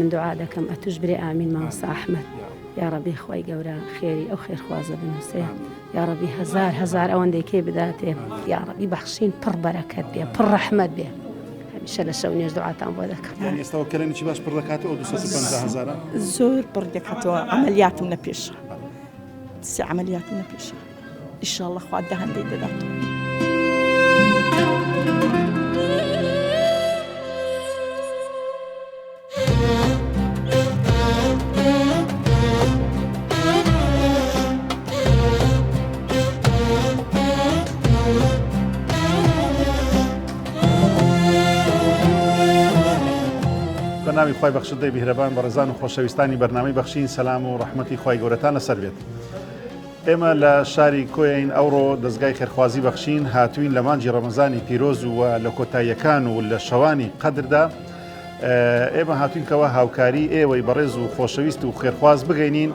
من دوعا دەکەم ئەتوش برێ ئامین مامۆستا ئەحمەد یاڕەبی خوای گەورە خێری ئەو خێرخوازە بنووسێ یاڕەبی هەزار هەزار ئەوەندەی کێ بداتێ یاڕەبی بەخشین پڕ بەرەکەت بێ پڕ ڕەحمەت بێ هەمیشە لە شەو نوێژ دوعاتان بۆ دەکەم. یانی ئێستا کەلێنێکی باش پڕ دەکاتەوە ئەو 250 هەزارە؟ زۆر پڕ دەکاتەوە عەمەلیاتم لە پێشە سێ عەمەلیاتم لە پێشە ئیشاڵڵە خوا دەهەندەی دەداتەوە. بە ناوی خوای بەخشندەی میهرەبان بەڕێزان و خۆشەویستانی بەرنامەی بەخشین سەلام و ڕەحمەتی خوای گەورەتان لەسەر بێت. ئێمە لە شاری کۆیەین ئەوڕۆ دەزگای خێرخوازی بەخشین هاتوین لە مانگی ڕەمەزانی پیرۆز و لە کۆتاییەکان و لە شەوانی قەدردا ئێمە هاتوین کەەوە هاوکاری ئێوەی بەڕێز و خۆشەویست و خێرخواز بگەینین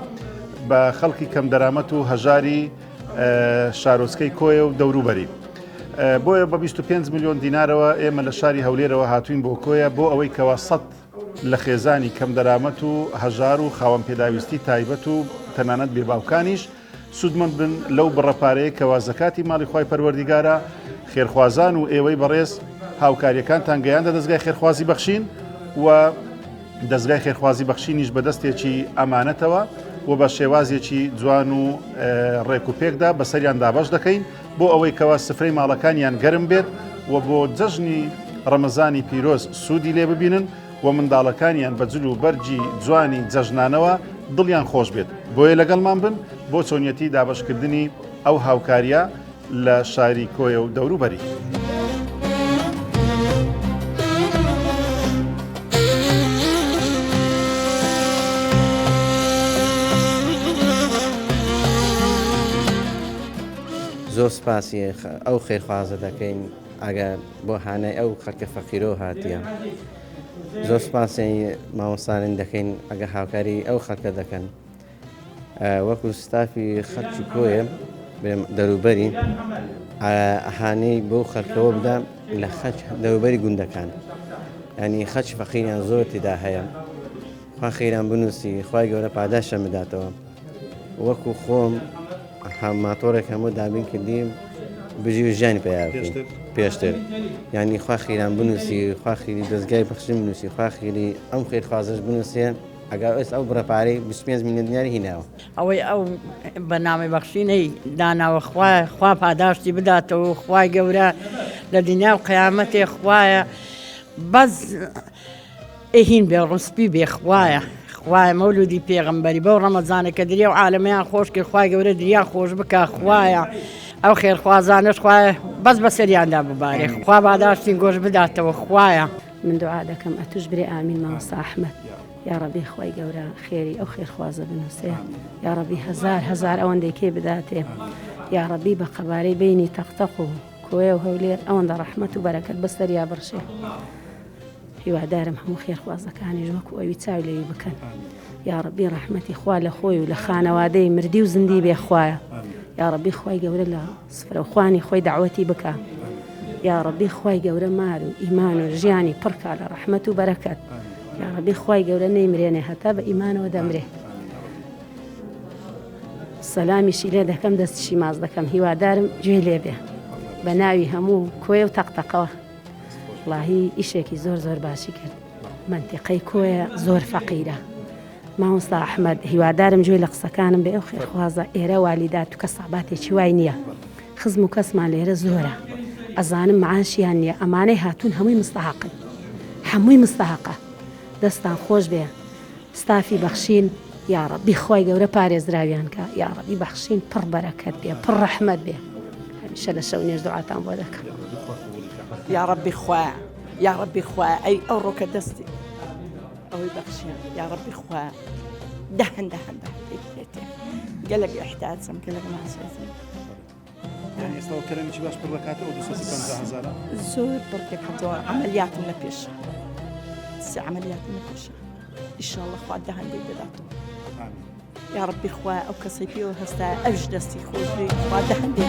بە خەڵکی کەم دەرامەت و هەژاری شارۆچکەی کۆیە و دەوروبەری. بۆیە بە 25 میلیۆن دینارەوە ئێمە لە شاری هەولێرەوە هاتوین بۆ کۆیە بۆ ئەوەی کەوا سە لە خێزانی کەمدەرامەت و هەژار و خاوەن پێداویستی تایبەت و تەنانەت بێباوکانیش سوودمەند بن لەو بڕە پارەیە کەوا زەکاتی ماڵی خوای پەروەردیگارە، خێرخوازان و ئێوەی بەڕێز هاوکاریەکانتان گەیاندە دەزگای خێرخوازی بەخشین و دەزگای خێرخوازی بەخشینیش بە دەستێکی ئەمانەتەوە و بە شێوازێکی جوان و ڕێک و پێکدا بەسەریان دابەش دەکەین بۆ ئەوەی کەوا سفرەی ماڵەکانیان گەرم بێت و بۆ جەژنی ڕەمەزانی پیرۆز سوودی لێ ببینن و منداڵەکانیان بە جل و بەرگی جوانی جەژنانەوە دڵیان خۆش بێت بۆیە لەگەڵمان بن بۆ چۆنیەتی دابەشکردنی ئەو هاوکاریە لە شاری کۆیە و دەوروبەری. زۆر سپاسی ئەو خێرخوازە دەکەین ئەگە بۆ هانای ئەو خەڵکە فەقیرەوە هاتیە زۆر سپاسی مامۆستانن دەکەین ئەگە هاوکاری ئەو خەڵکە دەکەن وەکو ستافی خەڵکی کۆیە دەروبەری هانەی بۆ خەڵکەوە بدا لە خەچ دەروبەری گوندەکان ینی خەچ فەقیریان زۆر تێدا هەیە خوا خیران بنووسی خوای گەورە پاداشتم بداتەوە وەکو خۆم ماتۆڕێک هەموو دابین کردیم بژی و ژیانی پیا پێشتر ینی خوا خیران بنووسی خوا خیری دەستگای بەخشین بنووسی خوا خیری ئەم خێرخوازش بنووسێ ئەگەر ئێس ئەو بڕە پارەی 25 میلیۆن دیناری هیناوە. ئەوەی ئەو بەرنامەی بەخشینەی داناوە خوایە خوا پاداشتی بداتەوە خوای گەورە لە دنیا و قیامەتێ خوایە بەس ئهین بێ ڕوسپی بێ خوایە خوایە مەولودی پێغەمبەری بەو ڕەمەزانە کە دریا و عالەمەیان خۆش کرد خوای گەورە دریا خۆش بکە خوایە ئەو خێرخوازانەش خوایە بەس بەسەریاندا ببارێ خوا باداشتین گۆش بداتەوە خوایە. من دوعا دەکەم ئەتوش برێ ئامین مامۆستا ئەحمەد یاڕەبی خوای گەورە خێری ئەو خێرخوازە بنووسێ یاڕەبی هەزار هەزار ئەوەندەی کێ بداتێ یاڕەبی بە قەبارەی بینی تەقتەق و کۆیە و هەولێر ئەوەندە ڕەحمەت و بەرەکەت بەسەریا بڕشێ هیوادارم هەموو خێرخوازەکانیش وەکو ئەوی چاو لێوی بکەن یاڕەبی ڕەحمەتی خوا لە خۆی و لە خانەوادەی مردی و زندی بێ خوایە یاڕەبی خوای گەورە لە سفرەوخوانی خۆی دەعوەتی بکا یاڕەبی خوای گەورە مال و ئیمان و ژیانی پڕکا لە ڕەحمەت و بەرەکەت یاڕەبی خوای گەورە نەیمرێنێ هەتا بە ئیمانەوە دەمرێ سەلامیشی لێ دەکەم دەستشی ماز دەکەم هیوادارم گوێ لێ بێ بە ناوی هەموو کۆیە و تەقتەقەوە وڵاهی ئیشێکی زۆر زۆر باشی کرد مەنتیقەی کۆیە زۆر فەقیرە مامۆستا ئەحمەد هیوادارم گوێ لە قسەکانم بێ ئەو خێرخوازە ئێرە والیدات و کەساباتێکی وای نییە خزم و کەسمان لێرە زۆرە ئەزانم معاشیان نییە ئەمانەی هاتوون هەمووی مستەحەقن هەمووی مستەحەقە دەستان خۆش بێ ستافی بەخشین یاڕەبی خوای گەورە پارێزراویان کە یاڕەبی بەخشین پڕ بەرەکەت بێ پڕ ڕەحمەت بێ هەمیشە لە شەو نوێژ دوعاتان بۆ دەکەم. یاڕەبی خوایە یاڕەبی خوایە ئەی ئەوڕۆکە دەستی ئەوەی بەخشیان یاڕەبی خوایە دەهەن دەهەن دەهەن بدێتێ گەلک ئیحتاجم گەلک ماسێزم. یانی ئێستا کەرەنیی باش پڕ دەکاتەوە 250 هەزارە زۆر پڕ دەکاتەوە عەمەلیاتم لە پێشە سێ عەمەلیاتم لە پێشە ئیشاڵڵە خوا دەهەندەی دەداتەوە یاڕەبی خوایە ئەو کەسەی پێوە هەستایە ئەویش دەستی خۆش بێ خوا دەهەندەی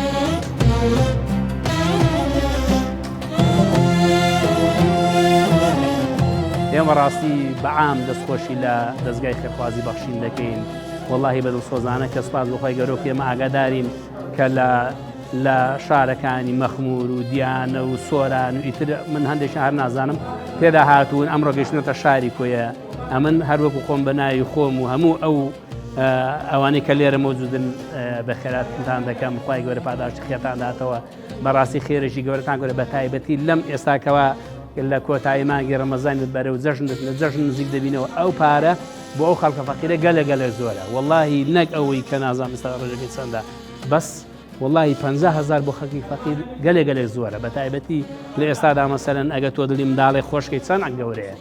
ئێمە. ئێمە ڕاستی بە عام دەستخۆشی لە دەزگای خێرخوازی بەخشین دەکەین وەڵاهی بە دڵسۆزانە کە سوپاس بۆ خوای گەورە و ئێمە ئاگادارین کە لە لە شارەکانی مەخمور و دیانە و سۆران و ئیتر من هەندێک هەر نازانم تێدا هاتوون ئەمڕۆ گەشتنەتە شاری کۆیە ئەمن هەروەکو خۆم بە ناوی خۆم و هەموو ئەو ئەوانەی کە لێرە مەوجودن بە خێراتتان دەکەم خوای گەورە پاداشتی خێتان داتەوە بەڕاستی خێرێکی گەورەتان گەورە بە تایبەتی لەم ئێستاکەوە لە کۆتایی مانگی ڕەمەزان بەرەو جەژن لە جەژن نزیک دەبینەوە ئەو پارە بۆ ئەو خەڵکە فەقیرە گەلە گەلە زۆرە واللهی نەک ئەوەی کە نازانم ئێستا ڕێژەکەی چەندە بەس واللهی 50 هزار بۆ خەڵکی فەقیر گەلێ گەلێ زۆرە بە تایبەتی لە ئێستادا مەسەلەن ئەگە تۆ دڵی منداڵێ خۆشکەی چەند گەورەیە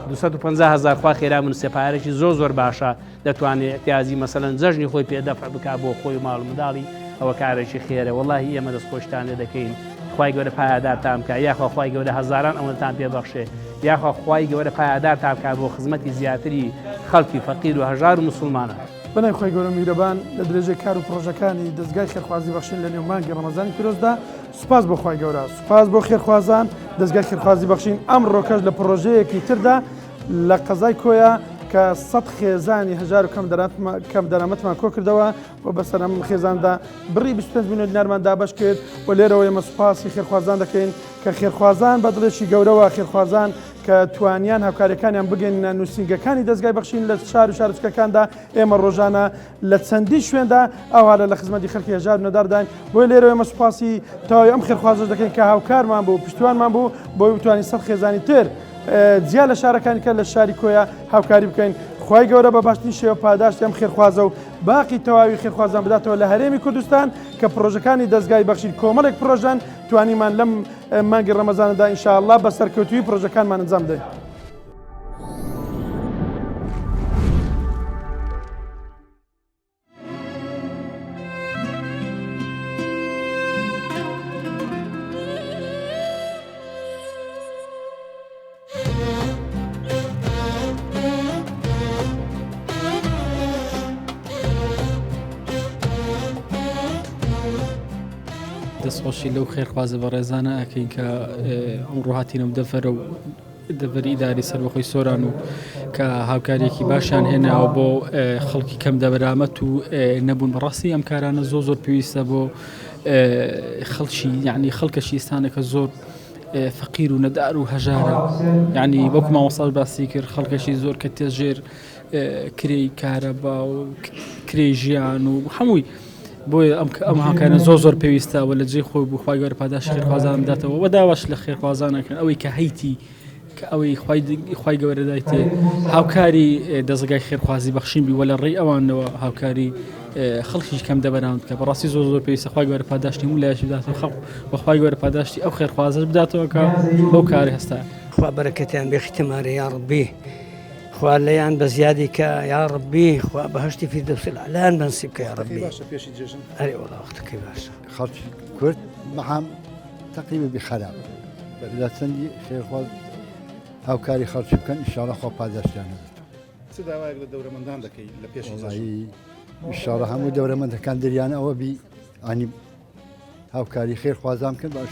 250 هزار خوا خێرا من سێپارێکی زۆر زۆر باشە دەتوانێ ئیعتیازی مەسەلەن جەژنی خۆی پێ دەفع بکا بۆ خۆی و ماڵ و منداڵی ئەوە کارێکی خێرە وەڵاهی ئێمە دەست خۆشتان لێ دەکەین خوای گەورە پایەدارتان بکا یاخوا خوای گەورە هەزاران ئەوەندەتان پێ بەخشێ یاخوا خوای گەورە پایەدارتان بکا بۆ خزمەتی زیاتری خەڵکی فەقیر و هەژار و موسڵمانان. بەناوی خوای گەورە میهرەبان لە درێژەی کار و پڕۆژەکانی دەزگای خێرخوازی بەخشین لە نێو مانگی ڕەمەزانی پیرۆزدا سوپاس بۆ خوای گەورە سوپاس بۆ خێرخوازان دەزگای خێرخوازی بەخشین ئەمڕۆکەش لە پڕۆژەیەکی تردا لە قەزای کۆیە کە سەد خێزانی هەژار و کەم دەرامەتمان کۆکردەوە و بەسەر ئەم خێزاندا بڕی 25 میلیۆن دینارمان دابەش کرد و لێرەوە ئێمە سوپاسی خێرخوازان دەکەین کە خێرخوازان بە دڵێکی گەورەوە خێرخوازان کە توانیان هاوکاریەکانیان بگەینە نووسینگەکانی دەزگای بەخشین لە شار و شارۆچکەکاندا ئێمە ڕۆژانە لە چەندین شوێندا ئەوهالە لە خزمەتی خەڵکی هەژار و نەدارداین بۆیە لێرەوە ئێمە سوپاسی تەواوی ئەم خێرخوازەش دەکەین کە هاوکارمان بوو پشتیوانمان بوو بۆی بتوانین سەد خێزانی تر جیا لە شارەکانی کە لە شاری کۆیە هاوکاری بکەین خوای گەورە بە باشترین شێوە پاداشتی ئەم خێرخوازە و باقی تەواوی خێرخوازان بداتەوە لە هەرێمی کوردستان کە پرۆژەکانی دەزگای بەخشین کۆمەڵێک پرۆژەن توانیمان لەم مانگی ڕەمەزانەدا ئینشاءاللە بە سەرکەوتووی پرۆژەکانمان ئەنجام بدەین. دەستخۆشی لەو خێرخوازە بەڕێزانە ئەکەین کە ئەمڕۆ هاتینە دەڤەرە و دەڤەری ئیداری سەربەخۆی سۆران و کە هاوکاریەکی باشیان هێناوە بۆ خەڵکی کەم دەبرامەت و نەبوون بەڕاستی ئەم کارانە زۆر زۆر پێویستە بۆ خەڵکی یعنی خەڵکەشی ئستانەکە زۆر فەقیر و نەدار و هەژارە یعنی وەکو مامۆستاش باسی کرد خەڵکەشی زۆر کە تێژێر کرێی کارەبا و کرێی ژیان و هەمووی بۆیە ئەم کە ئەم هاکانە زۆر زۆر پێویستە و لە جێی خۆی بوو خوای گەورە پاداشتی خێرخوازان بداتەوە و داواش لە خێرخوازانەکەن ئەوەی کە هەیتی کە ئەوەی خوای خوای گەورە دایتێ هاوکاری دەزگای خێرخوازی بەخشین بی وە لە ڕێی ئەوانەوە هاوکاری خەڵکیش کەم دەبەران بکە بەڕاستی زۆر زۆر پێویستە خوای گەورە پاداشتی هەموو لایەکی بداتەوە خەڵک و خوای گەورە پاداشتی ئەو خێرخوازەش بداتەوە کە بەو کاری هەستا. خوا بەرەکەتیان بێخیتە مارێ یاڕەبی خوا لێیان بە زیادی کە یاڕەبی خوا بەهەشتی فیردەوسی الاعلایان بەنسیب کە یاڕەبی باشە پێشی جێژن ئەرێ وەڵا وەختەکەی باشە خەڵکی کورد مەحام تەقریبا بی خەراب لە چەندی خێرخواز هاوکاری خەڵکی بکەن ئیشاڵە خوا پاداشتیان هەبێت چ داوایەک لە دەورەمەندان دەکەی لە پێشی جەژن؟ وەڵایی ئیشاڵە هەموو دەورەمەندەکان دریان ئەوە بی ئانی هاوکاری خێر خوازان بکەن بە ئەو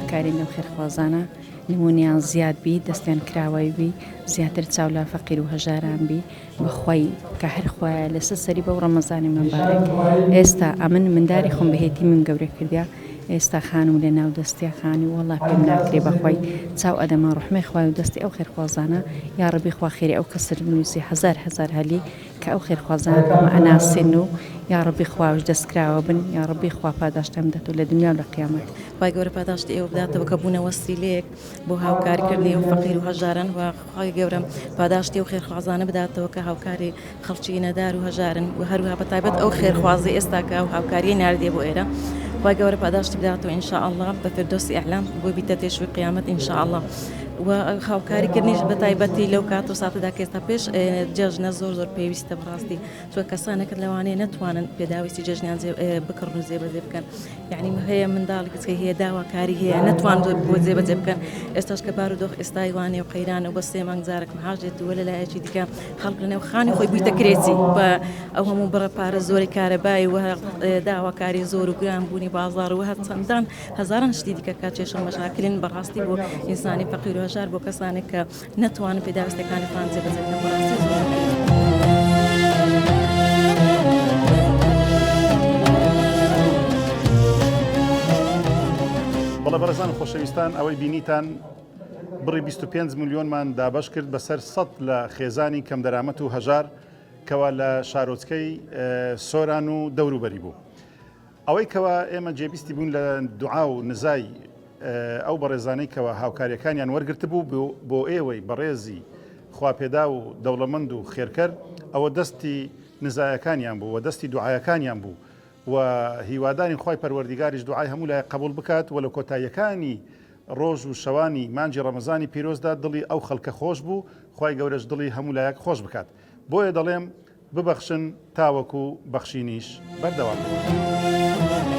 داواکارین لەو خێرخوازانە نمونیان زیاد بی دەستیان کراوەی بی زیاتر چاو لە فەقیر و هەژاران بی بەخوای کە هەر خوایە لەسەر سەری بەو ڕەمەزانی مبارەک ئێستا ئەمن منداری خۆم بە هێتیمیم گەورە کردیا ئێستا خانوم لە ناو دەستیا خانی وەڵا پێم ناکرێ بەخوای چاو ئەدەمە ڕوحمەی خوای و دەستی ئەو خێرخوازانە یاڕەبی خوا خێری ئەو کەسەت بنوسی هەزار هەزار هەلی کە ئەو خێرخوازانە ئەمە ئەناسێن و یاڕەبی خواوش دەست کراوە بن یاڕەبی خوا پاداشتیان بدات و لە دنیا و لە قیامەت. خوای گەورە پاداشتی ئێوە بداتەوە کە بوونە وەسیلەیەک بۆ هاوکاریکردنی ئەو فەقیر و هەژاران و خوای گەورە پاداشتی ئەو خێرخوازانە بداتەوە کە هاوکاری خەڵکی نەدار و هەژارن و هەروەها بە تایبەت ئەو خێرخوازی ئێستا کە ئەو هاوکاریە ناردیە بۆ ئێرە خوای گەورە پاداشتی بداتەوە ان شاء اللە بە فردۆسی ئەعلا بۆ بیتە تێشوی قیامەت ان شاء اللە. و هاوکاری کردنیش بە تایبەتی لەو کات و ساتەدا کە ئێستا پێش جەژنە زۆر زۆر پێویستە بەڕاستی چونکە کەسانێک لەوانەیە نەتوانن پێداویستی جەژنیان بکڕن و جێبەجێ بکەن یعنی هەیە منداڵی کچکە هەیە داواکاری هەیە نەتوان بۆ جێبەجێ بکەن ئێستاش کە بارودۆخ ئێستای وانێ و قەیرانە و بە سێ مانگ جارێک معاش دێت و لە لایەکی دیکە خەڵک لەنێو خانی خۆی بوویتە کرێچی بە ئەو هەموو بڕە پارە زۆری کارەبای و داواکاری زۆر و گران بوونی بازاڕ و هەر چەندان هەزاران شتی دیکە کە کێشە و مەشاکلن بەڕاستی بۆ ئینسانی فەقیر و هەژار بۆ کەسانێک کە نەتوانن پێداویستەکانی خۆیان جێبەجێ بکەن بەڕاستی زۆر بەڵێ بەڕێزان و خۆشەویستان ئەوەی بینیتان بڕی 25 ملیۆنمان دابەش کرد بەسەر 100 لە خێزانی کەمدەرامەت و هەژار کەوا لە شارۆچکەی سۆران و دەوروبەری بوو. ئەوەی کەوا ئێمە جێبیستی بوون لە دوعا و نزای ئەو بەڕێزانەی کەوا هاوکاریەکانیان وەرگرتبوو بۆ ئێوەی بەڕێزی خواپێدا و دەوڵەمەند و خێرکەر ئەوە دەستی نزایەکانیان بوو و دەستی دوعایەکانیان بوو و هیوادارین خوای پەروەردیگاریش دوعای هەموو لایەک قبوڵ بکات و لە کۆتاییەکانی ڕۆژ و شەوانی مانگی ڕەمەزانی پیرۆزدا دڵی ئەو خەڵکە خۆش بوو خوای گەورەش دڵی هەموو لایەک خۆش بکات بۆیە دەڵێم ببەخشن تاوەکو بەخشینیش بەردەوام بێت.